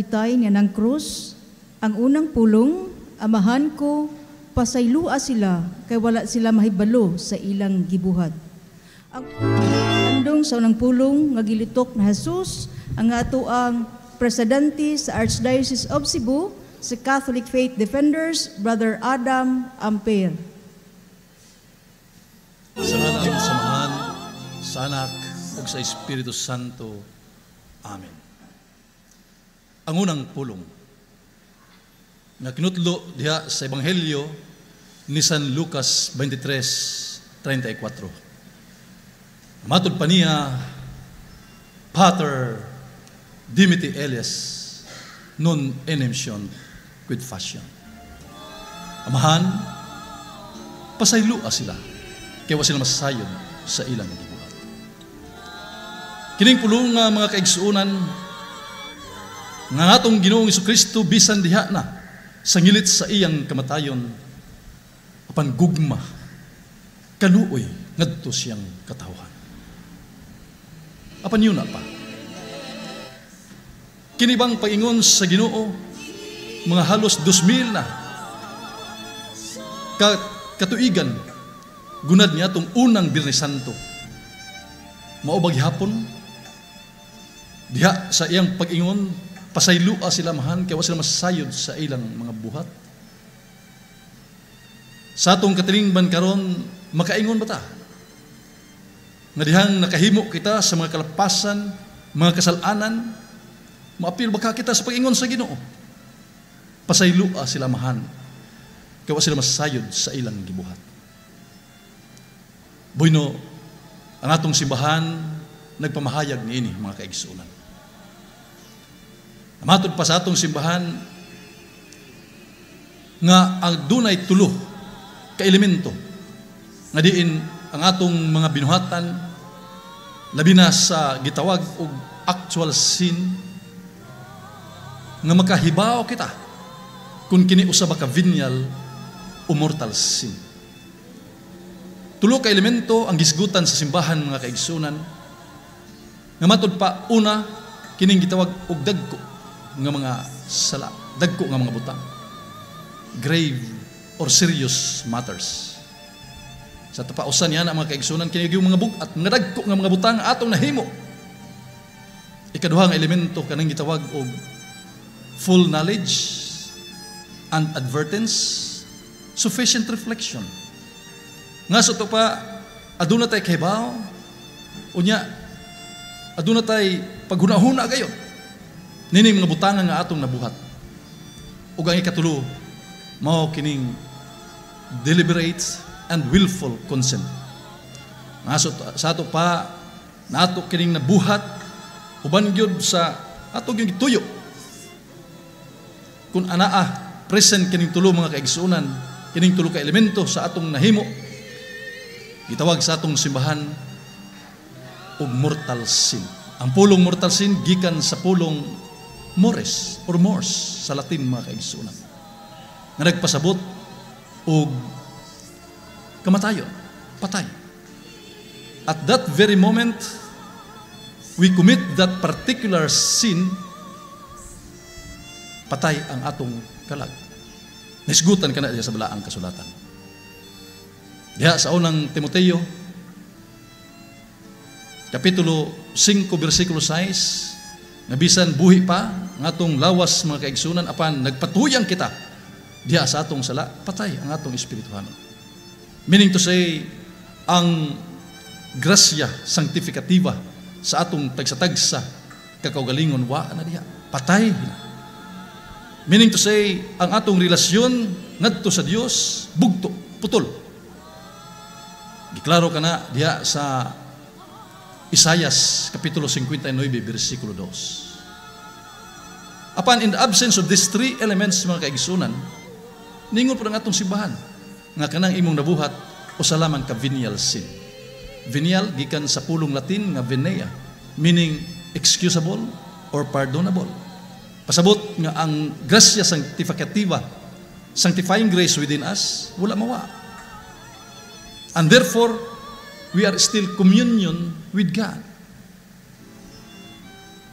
Bitay niya ng krus, ang unang pulong, "Amahan ko, pasaylua sila kay wala sila mahibalo sa ilang gibuhat." Ang andong sa unang pulong nga gilitok na Jesus ang atoang presidente sa Archdiocese of Cebu sa Catholic Faith Defenders, Brother Adam Ampere. Sa ngalan sa Amahan, sa Anak, ug sa Espiritu Santo. Amen. Ang unang pulong nga kinutlo diha sa Ebanghelyo ni San Lucas 23:34. Matod pa niya, "Pater dimitte illis non enim sciunt quid faciant." Amahan, pasaylua sila kay wa sila masayod sa ilang gibuhat. Kining pulong nga, mga kaigsuonan, nga atong Ginoong Kristo bisan diha na sa ngilit sa iyang kamatayon, apan gugma, kaluoy ngadto siyang katawhan. Apan yun na pa. Kini bang pag-ingon sa Ginoo, mga halos 2,000 na katuigan gunad niya atong unang Biyernes Santo. Mao ba gihapon diha sa iyang pag-ingon, "Pasaylua sila, Amahan, kay wa sila masayod sa ilang mga buhat"? Sa atong katilingban karon, makaingon ba ta nga dihang nakahimo kita sa mga kalapasan, mga kasalanan, maapil ba ka kita sa pag-ingon sa Ginoo, "Pasaylua sila, Amahan, kay wa sila masayod sa ilang gibuhat"? Bueno, ang atong simbahan nagpamahayag niini, mga kaigsuonan. Matod pa sa atong simbahan nga ang dunay tulo ka elemento nga diin ang atong mga binuhatan, labi na sa gitawag og actual sin, nga makahibaw kita kung kini usa ba ka venial o mortal sin. Tulo ka elemento ang gisgutan sa simbahan, mga kaigsuonan, nga matud pa una kining gitawag og dagko nga mga sala, dagko nga mga butang. Grave or serious matters. Sa tapausan niya na, mga kaigsuonan, kini yung mga bug-at, mga dagko nga mga butang atong nahimo. Ikaduha nga elemento, kanang gitawag og full knowledge and advertence, sufficient reflection. Nga sa pa, aduna tay kahibaw, unya, aduna tay paghuna-huna gayon nini mga butangan nga atong nabuhat. Ug ang ikatulo, mao kining deliberate and willful consent. Nga sa ato pa, nato kining nabuhat, uban gyud sa ato gyud gituyo. Kung anaa present kining tulo, mga kaigsuonan, kining tulo ka elemento sa atong nahimo, gitawag sa atong simbahan og mortal sin. Ang pulong mortal sin gikan sa pulong mores or mors sa Latin, mga kaigsuonan, nga nagpasabot og kamatayon, patay. At that very moment we commit that particular sin, patay ang atong kalag. Nisgutan kana diya sa balaang kasulatan. Diha sa Unang Timoteo, Kapitulo 5, versikulo 6, nga bisan buhi pa ang atong lawas, mga kaigsuonan, apan nagpatuyang kita diha sa atong sala, patay ang atong espirituhanon. Meaning to say, ang grasya sanctificativa sa atong tagsa-tagsa kakaugalingon wa na diha. Patay na. Meaning to say, ang atong relasyon ngadto sa Dios bugto, putol. Giklaro kana diha sa Isayas Kapitulo 59 versikulo 2. Apan in the absence of these three elements, mga kaigsuonan, ningon po ang atong simbahan nga kanang imong nabuhat usa lamang ka venial sin. Venial gikan sa pulong Latin nga venia, meaning excusable or pardonable. Pasabot nga ang grasya sanctificativa, sanctifying grace within us, wala mawa. And therefore, we are still communion with God.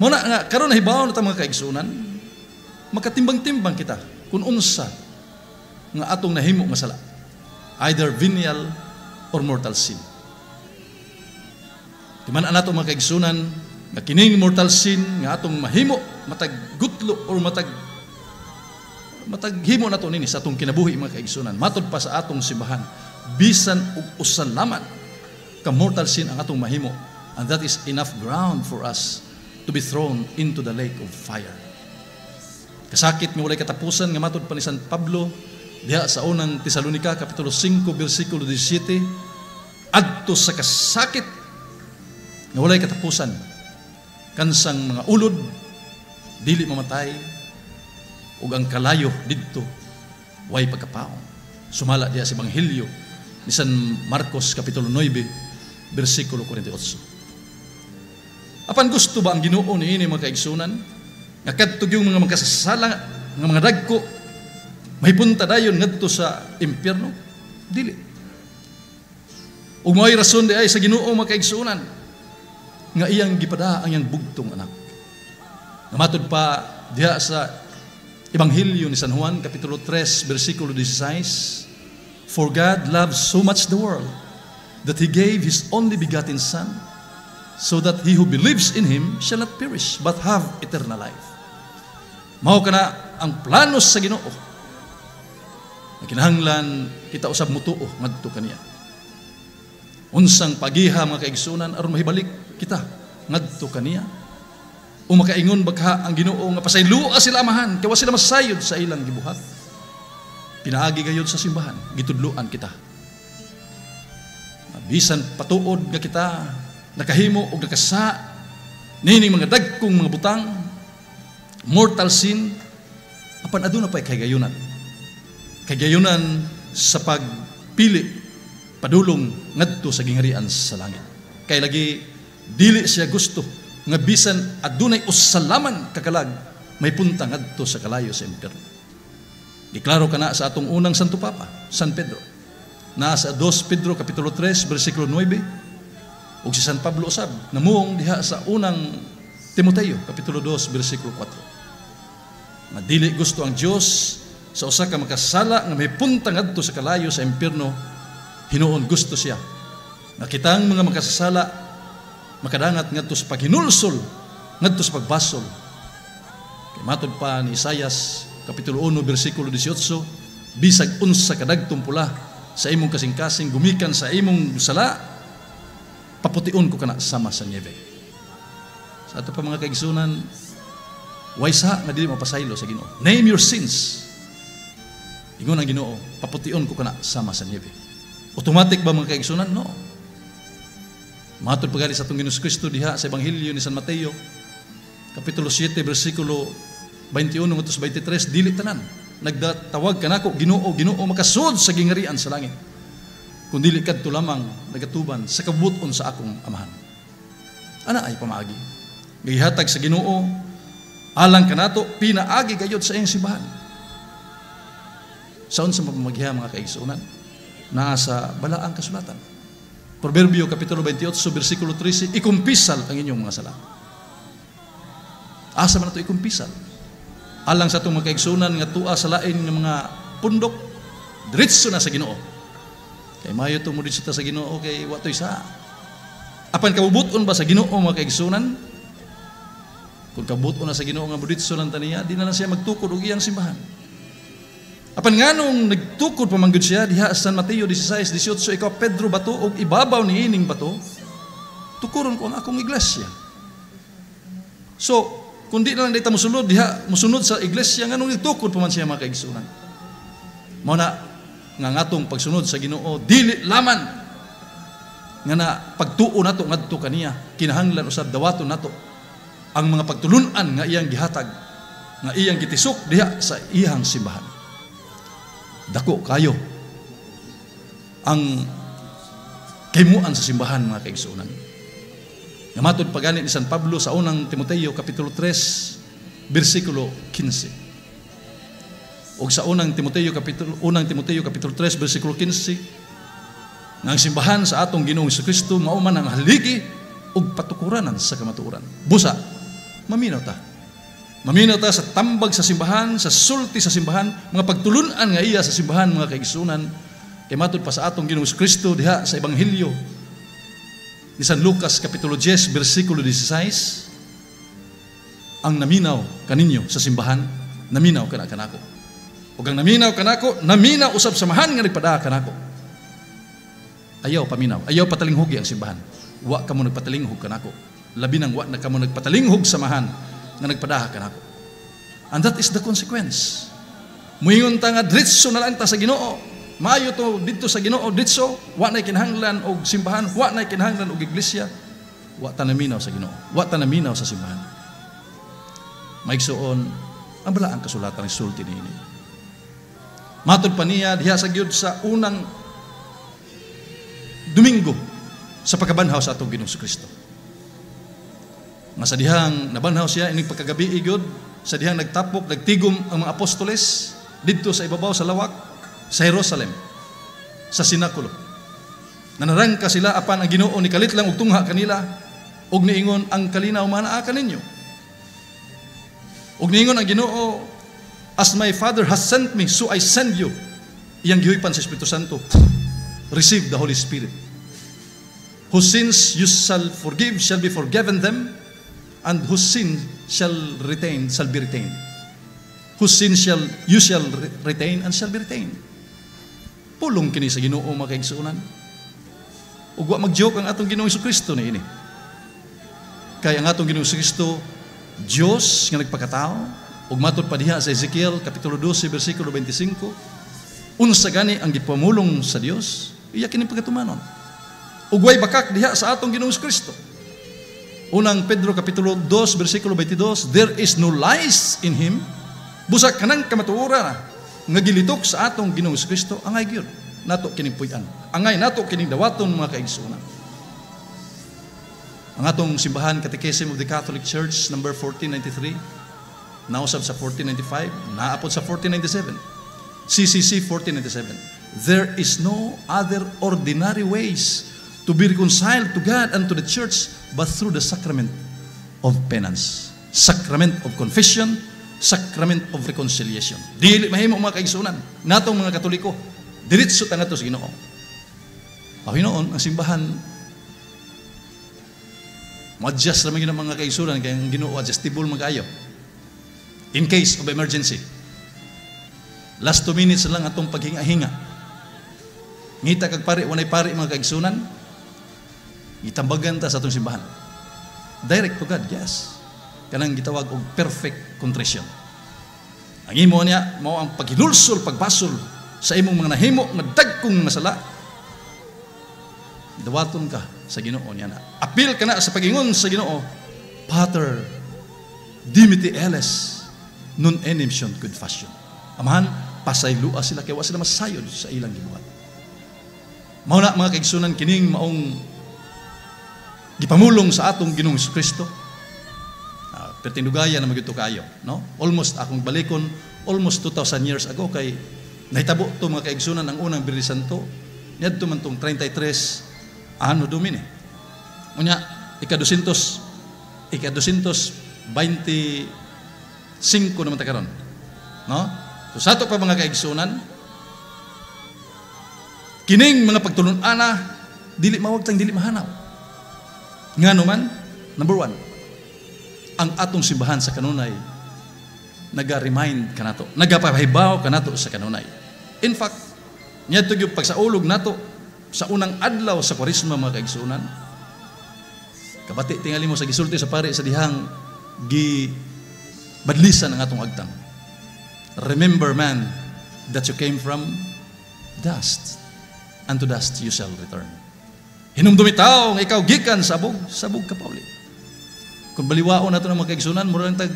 Muna nga, karon nahibaw na ta, mga kaigsuonan, Makatimbang-timbang kita kung unsa nga atong nahimo nga sala. Either venial or mortal sin. Di man nato, mga kaigsunan, nga kining mortal sin nga atong mahimo matag gutlo or matag matag himo nato nini sa atong kinabuhi, mga kaigsunan, matod pa sa atong simbahan, bisan og usa laman ka mortal sin ang atong mahimo, and that is enough ground for us to be thrown into the lake of fire. Kasakit nga walay katapusan nga matod pa ni San Pablo diha sa Unang Tesalonika kapitulo 5 bersikulo 17, adto sa kasakit nga walay katapusan, kansang mga ulod dili mamatay ug ang kalayo didto way pagkapaong, sumala diha sa Ebanghelyo ni San Marcos kapitulo 9 bersikulo 48. Apan gusto ba ang Ginoo niini, mga kaigsunan, nga kadto yung mga makasasala nga mga dagko mahipunta dayon ngadto sa impyerno? Dili. Ug mao'y rason diay sa Ginoo, mga kaigsunan, nga iyang gipada ang iyang bugtong anak. Nga matud pa diha sa Ebanghelyo ni San Juan kapitulo 3 bersikulo 16, "For God loved so much the world that He gave His only begotten Son, so that he who believes in Him shall not perish but have eternal life." Mao kana ang plano sa Ginoo. Nga kinahanglan kita usab mutuo ngadto kaniya. Unsang pagiha, mga kaigsunan, aron mahibalik kita ngadto kaniya? O makaingon ba ang Ginoo nga pasayloa sila, Amahan, kay wa sila masayod sa ilang gibuhat? Pinaagi gayud sa simbahan, gitudloan kita. Bisan patuod nga kita nakahimo og nakasa nining mga dagkong mga butang, mortal sin, apan aduna pay kahigayunan. Kahigayunan sa pagpili padulong ngadto sa gingharian sa langit. Kay lagi dili siya gusto nga bisan adunay usa laman ka kalag may punta ngadto sa kalayo sa impyerno. Giklaro kana sa atong unang Santo Papa, San Pedro. Naa sa 2 Pedro kapitulo 3 bersikulo 9, ug si San Pablo usab namuong diha sa Unang Timoteo kapitulo 2 bersikulo 4. Nga dili gusto ang Dios sa usa ka makasala nga mahipunta ngadto sa kalayo sa impyerno. Hinuon gusto siya nga kitang mga makasasala makadangat ngadto sa paghinulsol ngadto sa pagbasol. Kay matod pa ni Isayas kapitulo 1 bersikulo 18, bisag unsa kadagtong pula sa imong kasing-kasing gumikan sa imong sala, papution ko kana sama sa niebe. Sa ato pa, mga kaigsunan, way sa nga dili mapasaylo sa Ginoo. Name your sins. Ingon ang Ginoo, papution ko kana sama sa niebe. Automatic ba, mga kaigsunan? No. Matod pa sa atong Ginoong Kristo diha sa Ebanghelyo ni San Mateo kapitulo 7 bersikulo 21 ngadto sa 23, dili tanan nagdatawag kanako "Ginoo, Ginoo" makasud sa gingharian sa langit, kundili kadto lamang nagatuban sa kabubut-on sa akong Amahan. Ana ay pamaagi gihatag sa Ginoo alang kanato pinaagi gayod sa iyang simbahan. Sa unsa pamamagiha, mga kaigsuonan? Naa sa Balaang Kasulatan. Proverbio kapitulo 28 bersikulo 13, ikumpisal ang inyong mga sala. Asa man nato ikumpisal? Alang sa atong mga kaigsunan nga tua sa lain nga mga pundok, diretso na sa Ginoo. Kay mayo to mo dito sa Ginoo kay wa toy sa. Apan kabubuton ba sa Ginoo, mga kaigsunan? Kung kabubuton na sa Ginoo nga moditso lang taniya, di na lang siya magtukod og iyang simbahan. Apan nganong nagtukod pa man gud siya diha sa San Mateo 16:18, "Ikaw Pedro, bato, og ibabaw ni ining bato tukuron ko ang akong iglesia"? So, kung di na lang dita mosulod diha, mosunod sa iglesia, nganong nagtukod pa man siya, mga kaigsunan? Mao na nga ngatong pagsunod sa Ginoo dili laman nga na pagtuo nato ngadto kaniya, kinahanglan usab dawaton nato ang mga pagtulun-an nga iyang gihatag, nga iyang gitisok diha sa iyang simbahan. Dako kayo ang kahimuan sa simbahan, mga kaigsuonan. Nga matod pa gani ni San Pablo sa Unang Timoteo kapitulo 3 bersikulo 15. Og sa Unang Timoteo kapitulo 3 bersikulo 15, nga ang simbahan sa atong Ginoong Kristo mao man ang haligi ug patukuranan sa kamatuoran. Busa maminaw ta. Maminaw ta sa tambag sa simbahan, sa sulti sa simbahan, mga pagtulunan nga iya sa simbahan, mga kaigsunan, kay matud pa sa atong Ginoong Kristo diha sa Ebanghelyo ni San Lucas kapitulo 10 bersikulo 16, ang naminaw kaninyo sa simbahan, naminaw kana kanako. Ug ang naminaw kanako, naminaw usab sa Amahan nga nagpadaa kanako. Ayaw paminaw, ayaw patalinghugi ang simbahan. Wa kamo nagpatalinghug kanako. Labi nang wa na kamo nagpatalinghug sa Amahan nga nagpadaha kanako. And that is the consequence. Muingon ta nga diretso na lang ta sa Ginoo. Maayo to didto sa Ginoo diretso, wa nay kinahanglan og simbahan, wa nay kinahanglan og iglesia. Wa ta naminaw sa Ginoo. Wa ta naminaw sa simbahan. Maigsuon, ang balaang kasulatan sulti niini. Matod pa niya diha sa gyud sa unang Domingo sa pagkabanhaw sa atong Ginoong Kristo. Nga sa dihang nabanhaw siya inig pagkagabi gyud, sa dihang nagtapok, nagtigom ang mga apostoles didto sa ibabaw sa lawak sa Jerusalem, sa sinakulo. Nanarangka sila apan ang Ginoo ni kalit lang og tungha kanila ug niingon, "Ang kalinaw manaa kaninyo." Ug niingon ang Ginoo, "As my Father has sent me, so I send you." Iyang gihuipan sa Espiritu Santo. "Receive the Holy Spirit. Whose sins you shall forgive shall be forgiven them, and whose sin shall retain shall be retained. Whose sin shall you shall retain and shall be retained." Pulong kini sa Ginoo, mga kaigsuonan. Ug wa mag-joke ang atong Ginoong Kristo niini. Kay ang atong Ginoong Kristo, Dios nga nagpakatao, ug matud pa diha sa Ezekiel kapitulo 12 bersikulo 25, unsa gani ang gipamulong sa Dios, iya kining pagatumanon. Ug way bakak diha sa atong Ginoong Kristo. Unang Pedro kapitulo 2 bersikulo 22, there is no lies in him. Busa kanang kamatuoran nga gilitok sa atong Ginoong Kristo, angay gyud nato kining puy-an. Angay nato kining dawaton, mga kaigsuonan. Ang atong simbahan, Catechism of the Catholic Church number 1493, nausab sa 1495, naapod sa 1497. CCC 1497. There is no other ordinary ways to be reconciled to God and to the Church but through the sacrament of penance. Sacrament of confession, sacrament of reconciliation. Dili mahimo, mga kaigsunan, natong mga Katoliko, diretso ta ngadto sa Ginoo. Aw hinuon ang simbahan mo-adjust naman gyud ang mga kaigsunan kay ang Ginoo adjustable man kaayo. In case of emergency. Last 2 minutes lang atong paghinga-hinga. Ngita kag pari, walay pari, mga kaigsunan. Gitambagan ta sa atong simbahan. Direct to God, yes. Kanang gitawag og perfect contrition. Ang imo niya mao ang paghinulsol, pagbasol sa imong mga nahimo nga dagkong mga sala. Dawaton ka sa Ginoo niya na. Apil ka na sa pagingon sa Ginoo, "Pater, dimitte illis, non enim sciunt quid faciunt." Amahan, pasaylua sila kay wa sila masayod sa ilang gibuhat. Mao na, mga kaigsunan, kining maong gipamulong sa atong Ginoong Kristo. Pertindugaya na magyud kaayo, no? Almost akong balikon, almost 2,000 years ago kay nahitabo to, mga kaigsunan, ang unang Biyernes Santo niadto man tong 33 Anno Domini. Unya ika 225 naman ta karon. No? So sa ato pa, mga kaigsunan, kining mga pagtulun-ana dili mawagtang, dili mahanaw. Ngano man, number one, ang atong simbahan sa kanunay naga-remind kanato, nagapahibaw kanato sa kanunay. In fact, niadto gyud pagsaulog nato sa unang adlaw sa Kwaresma, mga kaigsunan. Kabati tingali mo sa gisulti sa pari sa dihang gi badlisan ang atong agtang. "Remember, man, that you came from dust, and to dust you shall return." Hinumdumi tao nga ikaw gikan sa abog, sa abog ka pauli. Kung baliwaon nato ng mga kaigsunan, mura lang tag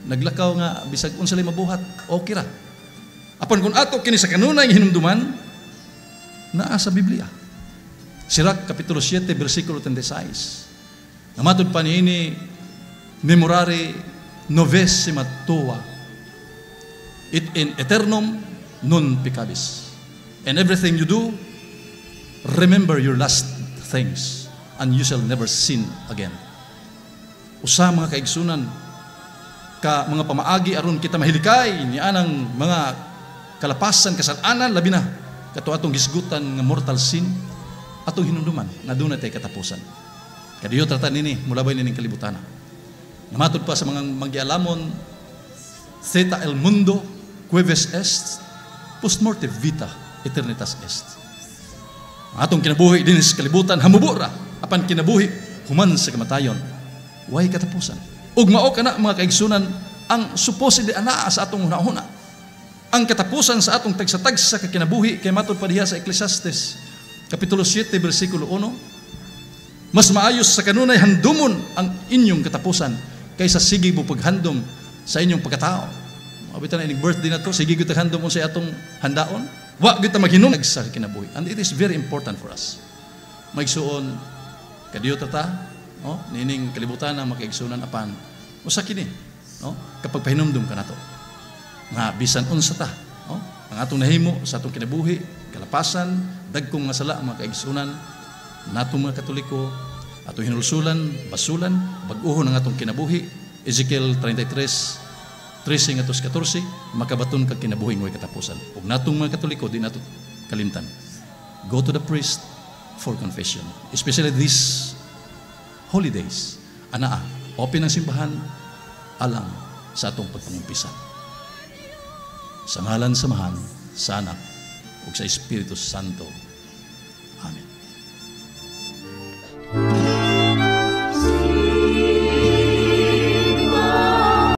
naglakaw nga bisag unsa lay mabuhat, okay ra. Apan kung ato kini sa kanunay hinumduman, naa sa Biblia. Sirach kapitulo 7 bersikulo 36. Namatod pa niini, memorare novissima tua et in aeternum non peccabis. In everything you do, remember your last things and you shall never sin again. Usa, mga kaigsunan, ka mga pamaagi aron kita mahilikay ni anang mga kalapasan, kasalanan, labi na kato atong gisgutan nga mortal sin, atong hinumduman nga duna tay katapusan. Kadiyo trata nini mulabay nining kalibutan. Namatod pa sa mga manggialamon, "Theta el mundo queves est, post morte vita eternitas est." Ang atong kinabuhi din sa kalibutan hamubo ra, apan kinabuhi human sa kamatayon way katapusan. Ug mao kana, mga kaigsunan, ang supposedly anaa sa atong hunahuna. Ang katapusan sa atong tagsa-tagsa ka kinabuhi, kay matod pa diha sa Ecclesiastes kapitulo 7 bersikulo 1, mas maayos sa kanunay handumon ang inyong katapusan kaysa sige mo paghandom sa inyong pagkatao. Mabita na ining birthday na to, sige gyud handom sa atong handaon. Wa gyud ta maghinum sa kinabuhi. And it is very important for us. Maigsuon, kadiyo ta, no? Niining kalibutan na, makaigsunan, apan usa kini, no? Kapag pahinumdum ka nato nga bisan unsa ta, no? Ang atong nahimo sa atong kinabuhi, kalapasan, dagkong nga sala, mga kaigsunan, natong mga Katoliko, atong hinulsulan, basulan, bag-uhon ang atong kinabuhi. Ezekiel 33, 13 ngadto 14, makabaton kag kinabuhi ngo'y katapusan. Ug natong mga Katoliko, di nato kalimtan. Go to the priest for confession. Especially these holidays. Anaa, open ang simbahan alang sa atong pagpangumpisa. Sa ngalan sa Amahan, sa Anak, ug sa Espiritu Santo. Amen.